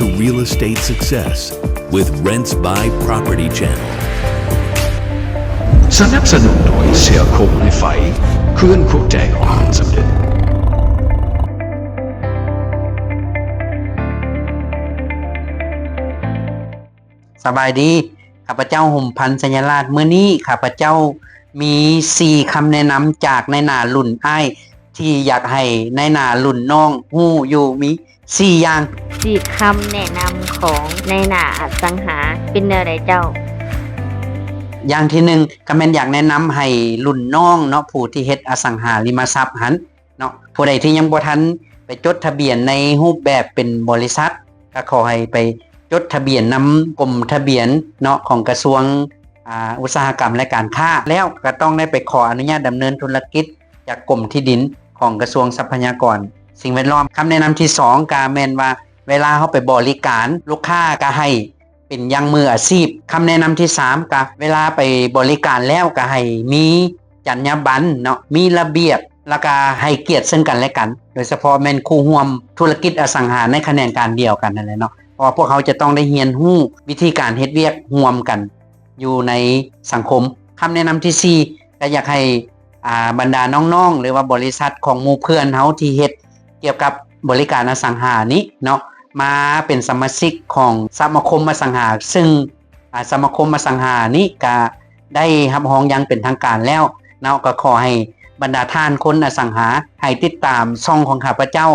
to real estate success with Rents by Property Channel. ສະໜັບສະໜູນໂດຍເສືອໂຄ່ງລວຍໄຟ ເຄື່ອງຄູ່ໃຈຂອງຄວາມສຳເລັດ. ສະບາຍດີ, ຂ້າພະເຈົ້າ ຫົມພັນ ໄຊຍະລາດ. ມື້ນີ້ຂ້າພະເຈົ້າມີສີ່ຄຳແນະນຳຈາກນາຍໜ້າລຸ້ນອ້າຍ ທີ່ຢາກໃຫ້ນາຍໜ້າລຸ້ນນ້ອງຮູ້ຢູ່ມີສີ່ຢ່າງ. ສີ່ຄຳແນະນຳຂອງນາຍໜ້າອະສັງຫາເປັນແນວໃດເຈົ້າ? ຢ່າງທີໜຶ່ງ ກໍແມ່ນຢາກແນະນຳໃຫ້ລຸ້ນນ້ອງເນາະ ຜູ້ທີ່ເຮັດອະສັງຫາລິມະຊັບຫັ້ນ ເນາະ ຜູ້ໃດທີ່ຍັງບໍ່ທັນໄປຈົດທະບຽນໃນຮູບແບບເປັນບໍລິສັດ ກໍຂໍໃຫ້ໄປຈົດທະບຽນນຳກົມທະບຽນເນາະ ຂອງກະຊວງ ອາ ອຸດສາຫະກຳ ແລະ ການຄ້າ ແລ້ວກໍຕ້ອງໄດ້ໄປຂໍອະນຸຍາດດຳເນີນທຸລະກິດຈາກກົມທີ່ດິນຂອງກະຊວງຊັບພະຍາກອນສິ່ງແວດລ້ອມ. ຄຳແນະນຳທີສອງ ກໍແມ່ນວ່າ ເວລາເຮົາໄປບໍລິການລູກຄ້າ ກໍໃຫ້ ເປັນຢ່າງມືອາຊີບ. ຄຳແນະນຳທີສາມ ກະເວລາໄປບໍລິການແລ້ວ ກະໃຫ້ມີຈັນຍາບັນເນາະ ມີລະບຽບ ລະກະໃຫ້ກຽດເຊິ່ງກັນແລະກັນ ໂດຍສະເພາະແມ່ນຄູ່ຮ່ວມທຸລະກິດອະສັງຫາໃນຂະແໜງການດຽວກັນນັ້ນແຫຼະເນາະ ເພາະວ່າພວກເຮົາຈະຕ້ອງໄດ້ຮຽນຮູ້ວິທີການເຮັດວຽກຮ່ວມກັນຢູ່ໃນສັງຄົມ. ຄຳແນະນຳທີສີ່ ກະຢາກໃຫ້ ອາ ບັນດານ້ອງໆ ຫຼືວ່າບໍລິສັດຂອງໝູ່ເພື່ອນເຮົາທີ່ເຮັດ ກ່ຽວກັບບໍລິການອະສັງຫານີ້ເນາະ ມາເປັນສະມາຊິກຂອງສະມາຄົມອະສັງຫາ ຊຶ່ງ ອາ ສະມາຄົມອະສັງຫານີ້ກະໄດ້ຮັບຮອງຢ່າງເປັນທາງການແລ້ວເນາະ. ກໍຂໍໃຫ້ບັນດາທ່ານຄົນອະສັງຫາ ໃຫ້ຕິດຕາມຊ່ອງຂອງຂ້າພະເຈົ້າ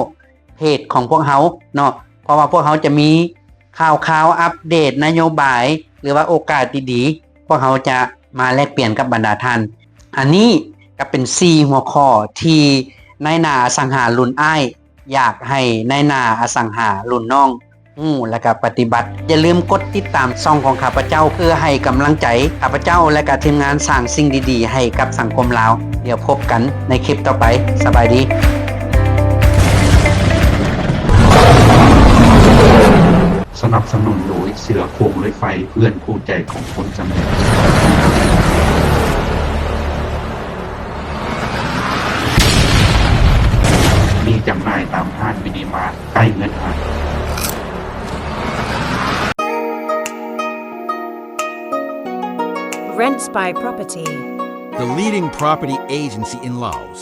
ເພຈຂອງພວກເຮົາເນາະ ເພາະວ່າພວກເຮົາຈະມີຂ່າວຄາວອັບເດດນະໂຍບາຍ ຫຼືວ່າໂອກາດດີໆ ພວກເຮົາຈະມາແລກປ່ຽນກັບບັນດາທ່ານ. ອັນນີ້ກໍເປັນສີ່ຫົວຂໍ້ທີ່ນາຍໜ້າອະສັງຫາລຸ້ນອ້າຍ ຢາກໃຫ້ນາຍໜ້າອະສັງຫາລຸ້ນນ້ອງຮູ້ ແລະ ກະປະຕິບັດ. ຢ່າລືມກົດຕິດຕາມຊ່ອງຂອງຂ້າພະເຈົ້າ ເພື່ອໃຫ້ກຳລັງໃຈຂ້າພະເຈົ້າ ແລະ ກະທີມງານສ້າງສິ່ງດີໆໃຫ້ກັບສັງຄົມລາວ. ດຽວພົບກັນໃນຄລິບຕໍ່ໄປ. ສະບາຍດີ. ສະໜັບສະໜູນໂດຍເສືອໂຄ່ງລວຍໄຟ ເພື່ອນຄູ່ໃຈຂອງຄົນສຳເລັດ. ມີຈຳໜ່າຍຕາມຮ້ານມິນິມາດ ໃກ້ເງືອນຫາ. Rents by Property, the leading property agency in Laos.